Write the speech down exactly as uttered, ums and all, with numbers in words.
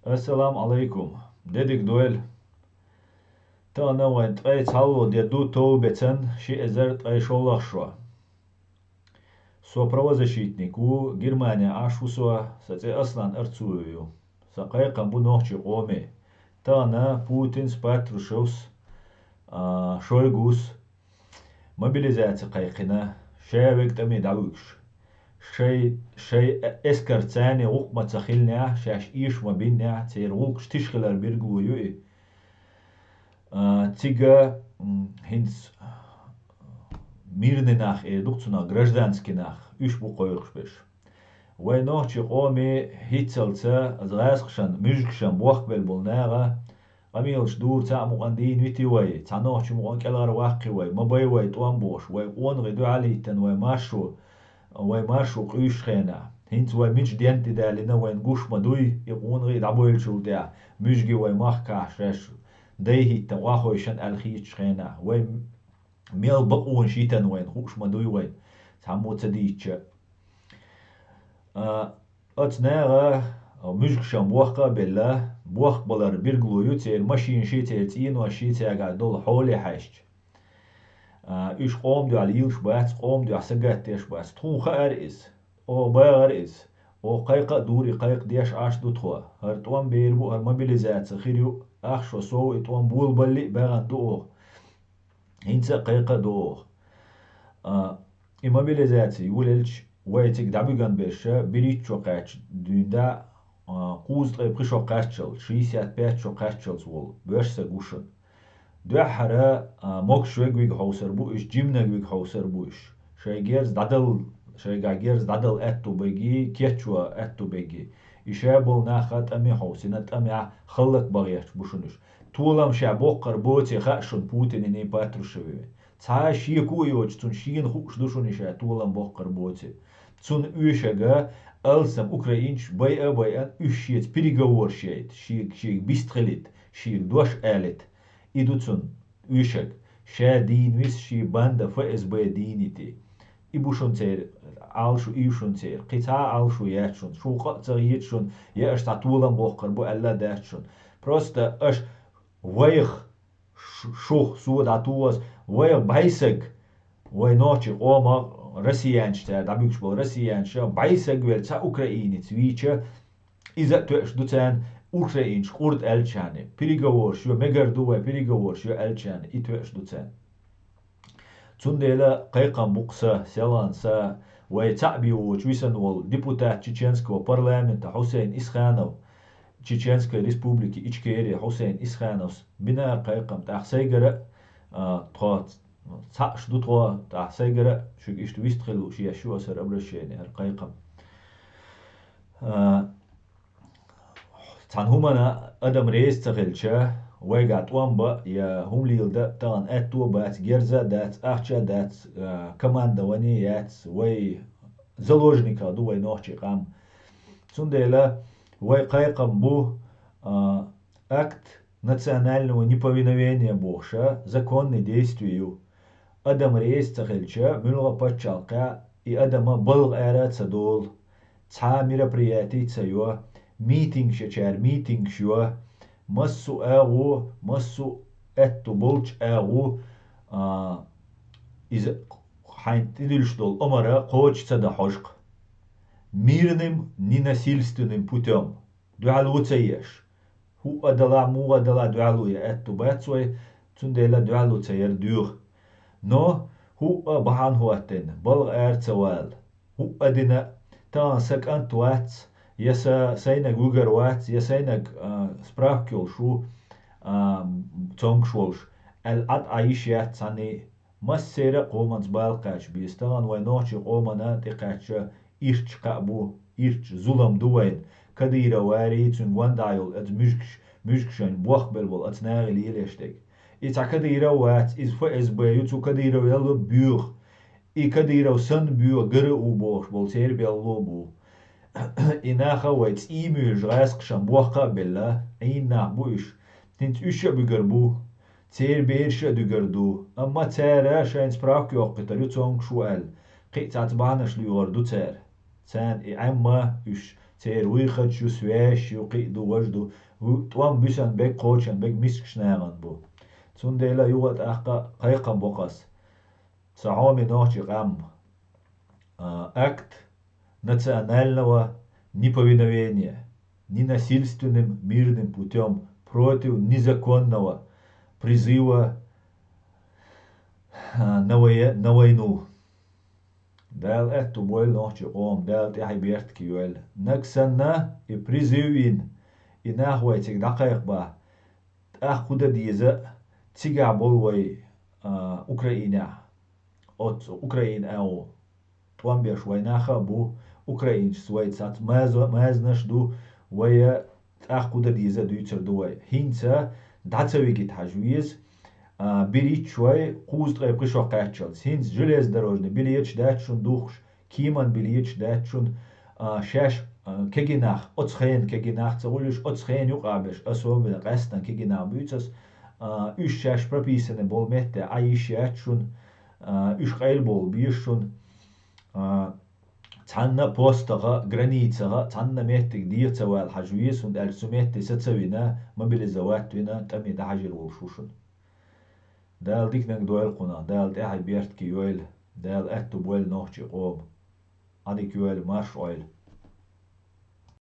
Ассаламу Ӏалайкум. Де дика дойла. Тахана вайн ткъе цхьалло де ду товбецан ши эзар ткъе шоллагӀа шо. Со правозащитник ву, Германе Ӏаш ву со, сан цӀе Аслан Арцуев ю. Сан кхайкхам бу нохчий къоме. Тахана Путинс, Патрушевс, а, Шойгус мобилизаци кхайкхина, шаверг тӀаме дӀавуьгуш. Шай, шай эскарца гӀуллакх ма ца хилинехь, шаьш эша ма бинехь, церан гӀуллакхаш тиша хилар билгало ю и. А, цига, м, хӀинца мирный нах эр ду-кх цунах, гражданский нах, уьш бу кхойкхуш берш. Вай нохчий къоме хӀинццалца гӀазкхашна, муьжгашна бохкабелла болу наха къамелаш дора, цхьаъ мукъана дийна вити вай, цхьа нохчи мукъана кӀелхьарваккхи вай, ма бай вай тӀом бохуш, вай къонахий дуьхьал а хӀиттина, вай маршо, вай маршо къуьйсучу хенахь. ХӀинца вай мича денна тӀедалийна вайна гуш ма дуй, и къонахий дӀабевллачул тӀаьхьа, муьжгий вай махкахь шаьш дай хӀиттина, охьахевшина аьлла хетачу хенахь. Вай мел бакъонаш йитина вайна хууш ма дуй вайна, цхьаммо ца дийцча. А, оцу наха муьжгашна бохка а белла, бохкабалар билгало ю церан машинаший, церан цӀеношший, цаьргахь долу хьоле хьаьжча. А, уьш къоман дуьхьа лелаш бац, къоман дуьхьа сагатдеш бац. Тхуна хаьара иза, оха бахара иза, оха кхайкха а дура, и кхайкхадеш Ӏаш ду тхо. ХӀара тӀом бер бу, хӀара мобилизаци хир ю, ах шо сов, и тӀом болабалле а баьхна ду оха. ХӀинца а кхайкха а ду оха. А, и мобилизаци йолаелча, вай цига дӀабуьгун берш бириччо кхаьчча дуьйна дӀа, а, кхузткъе пхи шо кхаччалц, шестьдесят пять шо кхаччалц волу боьрша стаг ву шуна. Дуьххьара, а, могуш верг вига хьовсур бу уьш, жиманиг вига хьовсур бу уьш. Шайн герз дӀадала, шайгахь герз дӀадала аьтту берг, кечван аьтту берг. И ша болу нах а тӀаме хьовсийна, тӀамехь хӀаллакбан гӀерташ бу шуна уьш. Толам ша боккхур боций хаьа шуна Путинний, Патрушевий. Цхьа а шеко а йоцуш, цунна шена хууш ду шуна и ша толам боккхур боций. Цунна оьшург алсам украинцаш байа а байина, уьш шеца переговораш яйта, шега, шега бистхилийта, шега дош алийта. И ду цунна оьшург. Ша дийна виса шен банда ФСБ дийнийтий. И бу шуна церан Ӏалашо, и ю шуна церан. Кхин цхьа а Ӏалашо яц шуна. Шу къа а ца хета шуна, я аша цхьа толам боккхур бу аьлла а дац шуна. Просто аша вайх шу-, шух, суо дӀатуху ас, вайх бӀе стаг, вай нохчий къомах, россиянцаш, цара дӀабуьгуш болу россиянцаш, бӀе стаг велла цхьа украинец вийча, иза а тоьуш ду царна, украинцаш къурд аьллачарна, переговораш йо, мегар ду вай переговораш йо аьллачарна, и тоьуш ду царна. Цундела кхайкхам бу-кх сан, селхана сан, вай цхьаъ бен воцуш висина волу депутат чеченского парламента Хьусейн Исханов, Чеченской Республики Ичкерия Хьусейн Исхановс бина кхайкхам, тӀаккха сайгара а, а, тхо цхьаъш ду тхо, тӀаккха сайгара а шуьга иштта вистхила лууш еш ю аса хӀара обращение, хӀара кхайкхам. А, цхьана хӀуманна адам реза ца хилча, вайгахь тӀом бан я хӀума леладан тахана аьтто а бац, герз а дац, ахча а дац, а, командование яц, вай заложниках ду вай нохчий къам. Цундела вай кхайкхам бу, а, акт национального неповиновения бохуша, законный действие ю. Адам реза ца хилча, муьлхха а пачхьалкхехь и адама балха ара а ца долу, цхьа а мероприяти а ца йо, митингаш ечара митингаш йо, массо а агӀо, массо а аьтту болчу агӀо, а, иза хьайна тӀедуьллуш долу омара кхочуш ца дан хьожу-кх. Мирным, ненасильственным путём. Дуьхьал ву ца еш. ХӀуъа далахь, муха далахь дуьхьал ву я аьтту бац вай, цундела дуьхьал ву ца яр доьху. Но хӀуъа бахьана хӀоттийна, балха ара ца вала. ХӀуъа дина, тахана сан кӀант вац, я са, сайнаг вуьгар вац, я сайнаг, а, справка йолуш ву, а, цомгуш волуш, аьлла, Ӏад Ӏан йиш яц цхьанний. Массеран а къоманца бала кхаьчна беза. Тахана вайн нохчийн къомана тӀекхаьчча ирча кхаъ бу, ирча зулам ду вайна. Кадыров варий, цуьнан гондахь йолу оцу муьжгаш-, муьжгашна бохкабелла болу оцу нахе лелош дерг. И цхьа Кадыров вац, иза ФСБ ю, цу Кадыровел а боьха. И Кадыров санна боьха ГРУ бохуш болу церан белхало а бу. И нах а вай цӀий муьйлуш гӀазкхашна бохка а белла, Ӏийна нах бу уьш. ХӀинца уьш а буьгур бу. Церан бераш а дуьгур ду, амма цара шайна справка йоккхуьйтур ю цомгуш ву аьлла, кхин а цхьацца бахьанаш лоьхур ду цара. Царна и Ӏемма уьш, Церан вуйхача ю, связь ю, кхы а ду, важа ду. ТӀом буьсанна берг, кхочушберг мискача нахана бу. Цундела юха а тӀаккха кхайкхам боккхас. Са хьоме нохчи къам. А, акт национального неповиновения, ненасильственным мирным путём, против незаконного призыва, а, на вое-, на войну. Дала аьтту бойла нохчи къома, Дала тӀаьхье беркате йойла. Нагахь санна и призыв йина, и нах вай цига дӀакхайкхабахь, тӀаккха хӀун дан деза, цигахь болу вай, а, Украинехь, оццу Украина аьлла тӀом беш вай нах а бу, украинцаш вай цхьацца мазо-, мазанаш ду, вай тӀаккха хӀун дан деза дуьйцур ду вай. ХӀинца дӀа ца вигийта хьажа веза, а, билеташ вай кхузткъе пхи шо кхаччалц. ХӀинца железнодорожный билеташ дац шуна духкуш, кеман билеташ дац шуна, а, шаьш, а, кегий нах, оцу хенан кегий нах ца хуьлуш, оцу хенан юкъахь берш, особенно къаьсттина кегий нах буьйцу ас, а, уьш шаьш прописанный болу метте Ӏан йиш яц шуна, а, уьш къайлабовла беза шуна, а, цхьанна постагӀа, границагӀа, цхьанна меттиг дӀа ца вала хьажа веза, хӀунда аьлча цу метте са ца вина, мобилизовать вина, тӀаме дӀахьажийр волуш ву шуна. Дала диканиг дойла кхунах, Дала тӀаьхье беркате йойла, Дала аьтту бойла нохчи къома. Ӏадика йойла, марша Ӏойла.